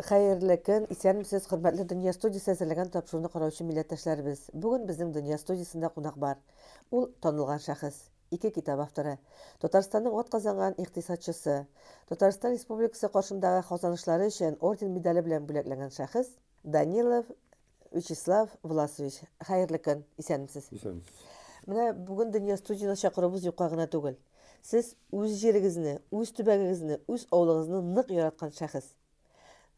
Хәерле көн, исәнмесез, хөрмәтле Дөнья студиясе әзерләгән тапшыруны караучы милләттәшләребез. Бүген безнең Дөнья студиясендә кунак бар. Ул танылган шәхес, ике китап авторы, Татарстанның атказанган икътисадчысы, Татарстан Республикасы каршындагы казанышлары өчен орден медале белән бүләкләнгән шәхес Данилов Вячеслав Власович. Хәерле көн, исәнмесез. Исәнмесез. Менә бүген Дөнья студиясенә чакыруыбыз юкка гына түгел. Сез үз җирегезне, үз төбәгегезне, үз авылыгызны нык яраткан шәхес.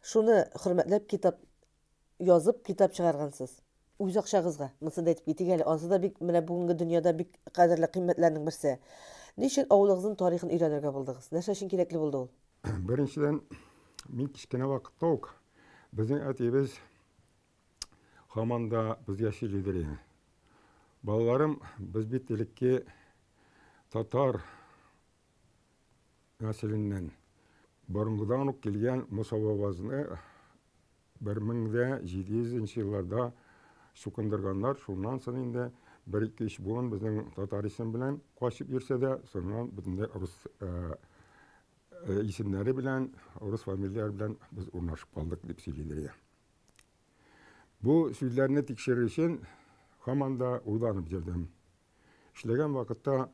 Шуны хөрмәтләп китап язып, китап чыгаргансыз. Үз акчагызга. Монысын да әйтеп китик әле. Ансы да бик менә бүгенге дөньяда бик кадерле кыйммәтләрнең берсе. Ни өчен авылыгызның тарихын өйрәнергә булдыгыз? Нәрсә өчен кирәкле булды ул? Беренчедән, мин кечкенә вакытта ук безнең әтиебез һаман да безгә сөйлидер иде. Балаларым, без бит элекке татар нәселеннән. Борынгыдан ук килгән Муса бабазны 1700 нче елларда чукындырганнар. Шуннан соң инде бер ике өч буын безнең татар исем белән качып йөрсә дә, соңыннан бөтенләй рус э, э, исемнәре белән, рус фамилияләре белән без урнашып калдык дип сөйлиләр. Бу сүзләрне тикшерер өчен һаман да уйланып йөрдем. Эшләгән вакытта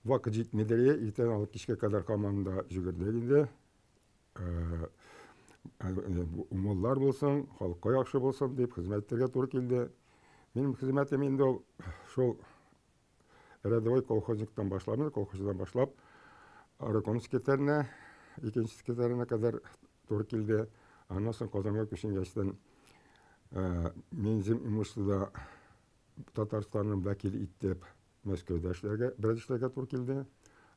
вакыт җитмидер, иртән алып кичкә кадәр һаман да җөгердек инде. Э, э, муллар булсын, халыкка яхшы булсын дип хезмәт итәргә туры килде. Минем хезмәтем инде ул шул рядовой колхозниктан башлап, колхоздан башлап, райком секретарена, икенче секретарена кадәр туры килде. Аннан соң Казанга күченгәчтен э, Минзем имуществода Татарстанның вәкиле итеп Мәскәүдә эшләргә, бераз эшләргә туры килде.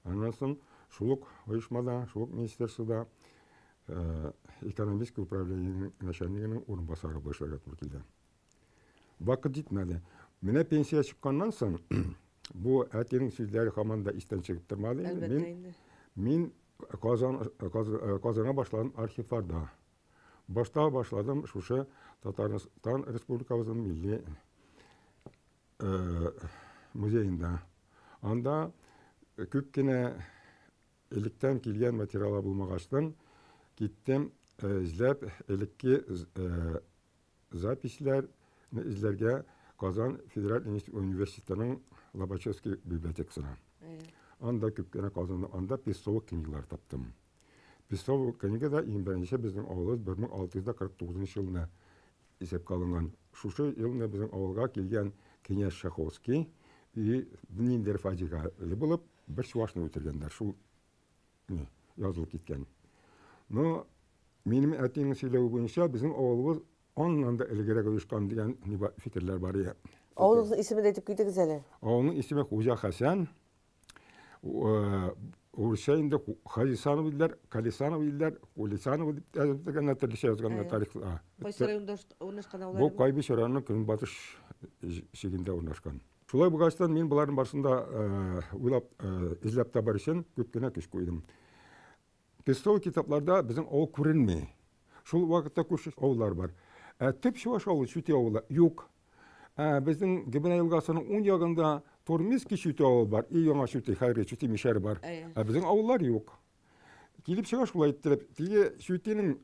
Аннан соң шул ук оешмада, шул ук министерствода э, экономический управлениенең начальнигының урынбасары булып эшләргә туры килде. Вакыт җитмәде. Менә пенсия чыкканнан соң бу әтинең сүзләре һаман да истән чыгып тормады. Әлбәттә инде. Мин Казан, Казана башладым архивларда. Башта башладым шушы Татарстан Республикабызның милли э, музеенда. Анда күп кенә электән килгән материаллар булмагачтан киттем э, эзләп элекке э, записьләрне эзләргә Казан федераль университетының Лобачевский библиотекасына. Анда күп кенә Казанда, анда Песцова книгалар таптым. Песцова книгада иң беренче безнең авылыбыз 1649 елны исәпкә алынган. Шушы елны безнең авылга килгән князь Шаховский и ниндидер фаҗигале булып бер чувашны үтергәннәр. Шул ни, язылып киткән. Но минем әтинең сөйләве буенча безнең авылыбыз аннан да элегрәк оешкан дигән фикерләр бар иде. Авылыгызның исемен дә әйтеп китегез әле. Авылның исеме Хуҗа Хәсән. Урысча инде Халисанов диләр, Калисанов диләр, Кулисанов дип язып бетергәннәр, төрлечә язганнар тарихта. Кайсы районда урнашкан авыл? Бу Кайбыч районының көнбатыш чигендә урнашкан. Шулай булгачтан мин боларның барысын да уйлап, эзләп табар өчен күп кенә көч куйдым. Пестовый китапларда безнең авыл күренми. Шул вакытта күрше авыллар бар. Ә төп чуваш авылы Чүти авылы юк. Ә безнең Гөбенә елгасының уң ягында Турмиский Чүти авылы бар, и Яңа Чүти, хәзерге Чүти Мишәре бар. Ә безнең авыллар юк. Килеп чыга шулай иттереп, теге Чүтинең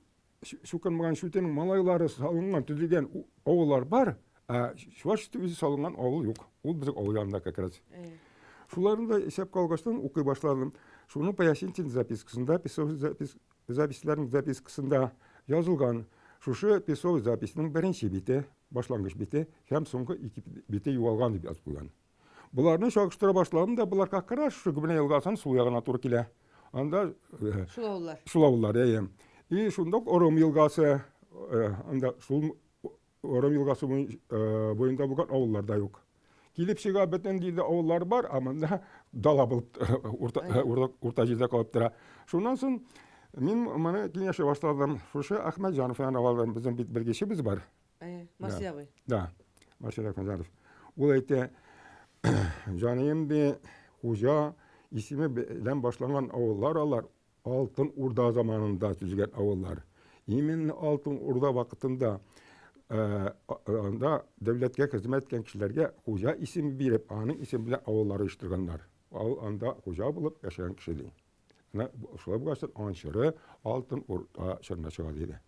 чукынмаган Чүтинең малайлары салынган, төзелгән авыллар бар, ә Чуваш Чүти үзе салынган авыл юк. Ул безнең авыл янында как раз. Шуларны да исәпкә алгачтан укый башладым. Шуның пояснительный запискасында, песовый запис, записьләрнең запискасында язылган шушы песовый записьнең беренче бите, башлангыч бите һәм соңгы ике бите югалган дип язып куйган. Боларны чагыштыра башладым да, болар как раз шушы Гөбенә елгасының сул ягына туры килә. Анда э, шул авыллар. Шул авыллар, әйе. И шунда ук Орым елгасы, э, анда шул Орым елгасы э, буенда булган авыллар да юк. Килеп чыга бөтен җирдә авыллар бар, ә монда дала булып урта, урта җирдә калып тора. Шуннан соң мин моны киңәшә башладым. Шушы Әхмәтҗанов янына бардым. Безнең бит белгечебез бар. Марсил абый. Да, Марсил Әхмәтҗанов. Ул әйтә, җаныем ди, хуҗа исеме белән башланган авыллар алар Алтын Урда заманында төзелгән авыллар. Именно Алтын Урда вакытында э, анда дәүләткә хезмәт иткән кешеләргә хуҗа исеме биреп, аның исеме белән авыллар оештырганнар. Ул анда хуҗа булып яшәгән кеше ди. Менә шулай булгач, аның чоры Алтын Урда чорына чыга диде.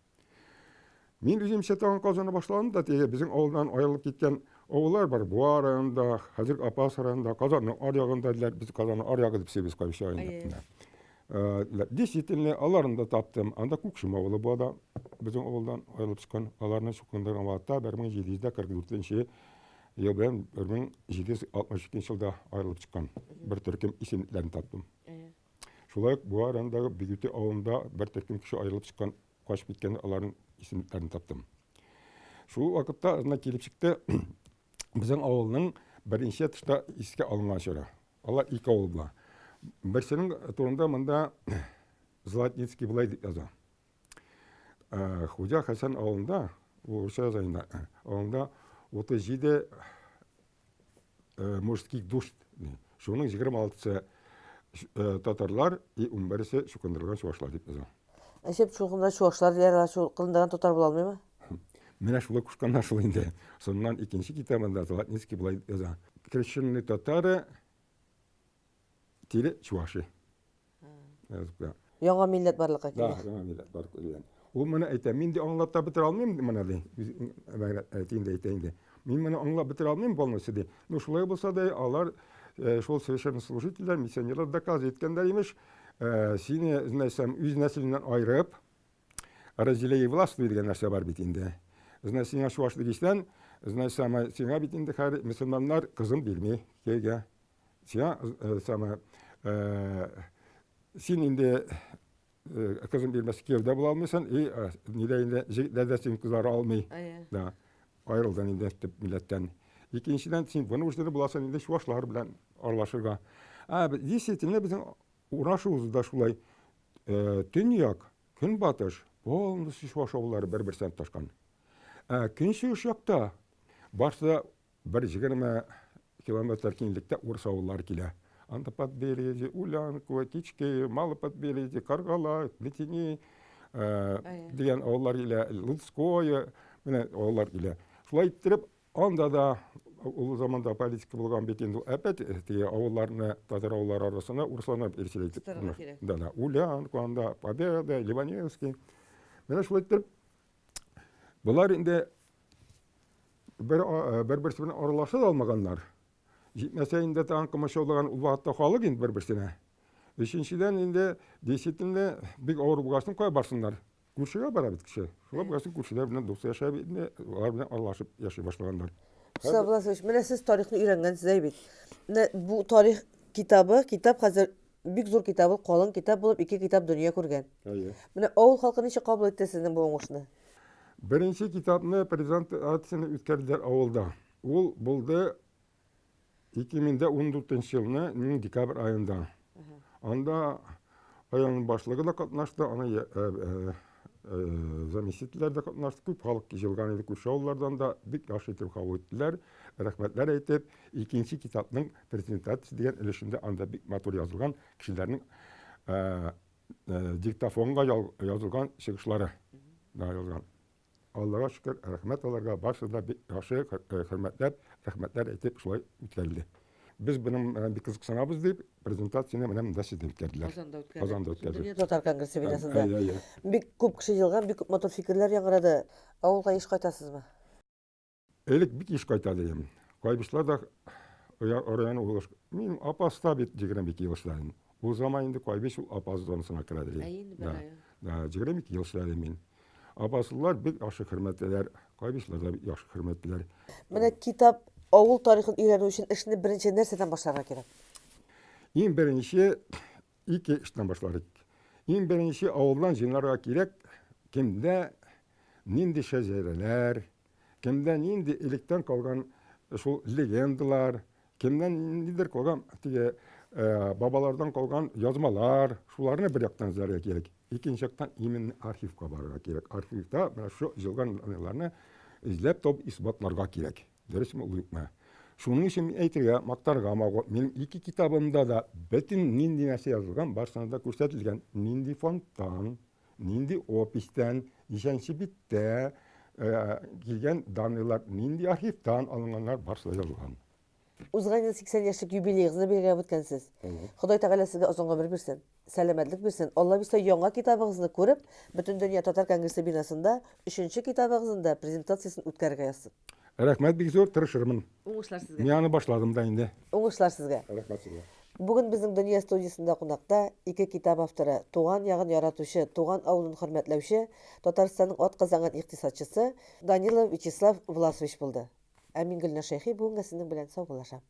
Мин үземчә тагын казана башладым да, теге безнең авылдан аерылып киткән авыллар бар. Буа районында, хәзер Апас районында, Казанның аръягында диләр. Без Казанның аръягы дип сөйлибез Кайбыч районында. Э, действительно, аларын да таптым. Анда Күкшем авылы Буада безнең авылдан аерылып чыккан. Аларны чукындырган вакытта 1744 ел белән 1762 елда аерылып чыккан бер төркем исемлекләрен таптым. Шулай ук Буа районындагы Бигүте авылында бер төркем кеше аерылып чыккан качып киткән аларның исемлекләрен таптым. Шул вакытта ызна килеп чыкты безнең авылның беренче тышта искә алынган чоры. Алар ике авыл була. Берсенең турында монда Златницкий былай дип яза. Э, Хуҗа Хәсән авылында, ул урысча яза инде, авылында 37 э, мужских душ. Шуның 26-сы э, татарлар и 11-се чукындырылган чувашлар дип яза. Әчеп чукындырган чувашлар диләр, алар чукындырган татар була алмыймы? Менә шулай кушканнар шул инде. Соннан икенче китабында Золотницкий былай яза. Крещенные татары тире чуваши. Яңа милләт барлыкка килгән. Да, яңа милләт барлыкка килгән. Ул моны әйтә, мин дә аңлап та бетерә алмыйм моны ди. Әти инде әйтә инде. Мин моны аңлап бетерә алмыйм полностью ди. Ну шулай булса да алар э, шул священнослужительләр, миссионерлар доказ иткәннәр имеш, э, сине, знаешь, үз нәселеннән айырып, разделяй и властвуй дигән нәрсә бар бит инде. Знаешь, сиңа чуаш дигәчтән, знаешь, самое, сиңа бит инде хәр мөселманнар кызын бирми кияүгә. Сиңа э, самое, э, син инде э, кызын бирмәс кияүдә була алмыйсың, и нидә инде җегетләр дә синең кызлары алмый. Да. Аерылдың инде төп милләттән. Икенчедән, син вынуждены буласың инде чуашлар белән аралашырга. А, действительно, безнең урнашуыбыз да шулай. Төньяк, көнбатыш полностью чуаш авыллары бер-берсенә тоташкан. Ә көнчыгыш якта барсы да Бер 20 километр киңлектә урыс авыллары килә. Анда Подберезье, Улянково, Кичкеев, Малый Подберезье, Каргала, Плетени э, дигән авыллар килә, Луцкое, менә авыллар килә. Шулай иттереп, анда да ул заманда политика булган бит инде, опять э, теге авылларны, татар авыллары арасына урысларны переселять итеп. Да, да, Улянково, анда Победа, Ливаневский. Менә шулай иттереп, Болар инде бер бер-берсе белән аралаша да алмаганнар. Җитмәсә инде тагын комачаулаган ул вакытта халык инде бер-берсенә. Өченчедән инде действительно бик авыр булгач, кая барсыннар? Күршегә бара бит кеше. Шулай булгач, күршеләр белән дус яшәп инде, алар белән аралашып яши башлаганнар. Вячеслав Власович, менә сез тарихны өйрәнгәнсез әй бит. Менә бу тарих китабы, китап хәзер Бик зур китап ул, калын китап булып, ике китап дөнья күргән. Әйе. Менә авыл халкы ничек кабул итте сезнең бу уңышны? Беренче китапны презентацияне үткәрделәр авылда. Ул булды 2014 елны, декабрь аенда. Анда район башлыгы да катнашты, аны э, э, э, заместительләр дә катнашты. Күп халык җыелган иде күрше авыллардан да, бик яхшы итеп кабул иттеләр. Рәхмәтләр әйтеп, икенче китапның презентация дигән өлешендә анда бик матур язылган кешеләрнең э, э, диктофонга язылган чыгышлары да язылган. Аллага шөкер, рәхмәт аларга, барысы да бик яхшы, э, хөрмәтләп, рәхмәтләр әйтеп шулай үткәрелде. Без моның белән бик кызыксынабыз дип, презентацияне менә монда сездә үткәрделәр. Казанда үткәрделәр. Казанда үткәрделәр. Дөнья татар конгрессы бинасында. Бик күп кеше җыелган, бик күп матур фикерләр яңгырады. Авылга еш кайтасызмы? Элек бик еш кайта дидем. Кайбычлар да район улыш. Мин Апаста бит 22 ел эшләдем. Ул заман инде Кайбыч ул Апас зонасына керә дидем. Ә инде бер район. Да, 22 ел эшләдем мин. Апаслылар бик яхшы хөрмәтлиләр, Кайбычлар да бик яхшы хөрмәтлиләр. Менә китап авыл тарихын өйрәнү өчен эшне беренче нәрсәдән башларга кирәк? Иң беренче ике эштән башлар идек. Иң беренче авылдан җыйнарга кирәк, кемдә нинди шәҗәрәләр, Кемдә нинди электән калган шул легендалар, кемнән ниндидер калган теге э, бабалардан калган язмалар, шуларны бер яктан эзләргә кирәк. Икенче яктан именно архивка барырга кирәк. Архивта менә шу җылган аларны эзләп табып исбатларга кирәк. Дөресме ул юкмы? Шуның өчен мин әйтергә, мактарга могу. Минем ике китабымда да бөтен нинди нәрсә язылган, барысына да күрсәтелгән. Нинди фондтан, Нинди описьтән, ничәнче биттә килгән данныйлар, нинди архивтан алынганнар, барысы да язылган. Узган ел 80 яшьлек юбилеегызны билгеләп үткәнсез. Ходай Тәгалә сезгә озын гомер бирсен, сәламәтлек бирсен. Алла бирсә, яңа китабыгызны күреп, Бөтендөнья татар конгрессы бинасында өченче китабыгызның да презентациясен үткәрергә язсын. Рәхмәт бик зур, тырышырмын. Уңышлар сезгә. Мин аны башладым да инде. Уңышлар сезгә. Рәхмәт сезгә. Бүген безнең Дөнья студиясендә кунакта ике китап авторы, туган ягын яратучы, туган авылын хөрмәтләүче, Татарстанның атказанган икътисадчысы Данилов Вячеслав Власович булды. Ә мин Гөлназ Шәйхи бүгенгә сезнең белән саубуллашам.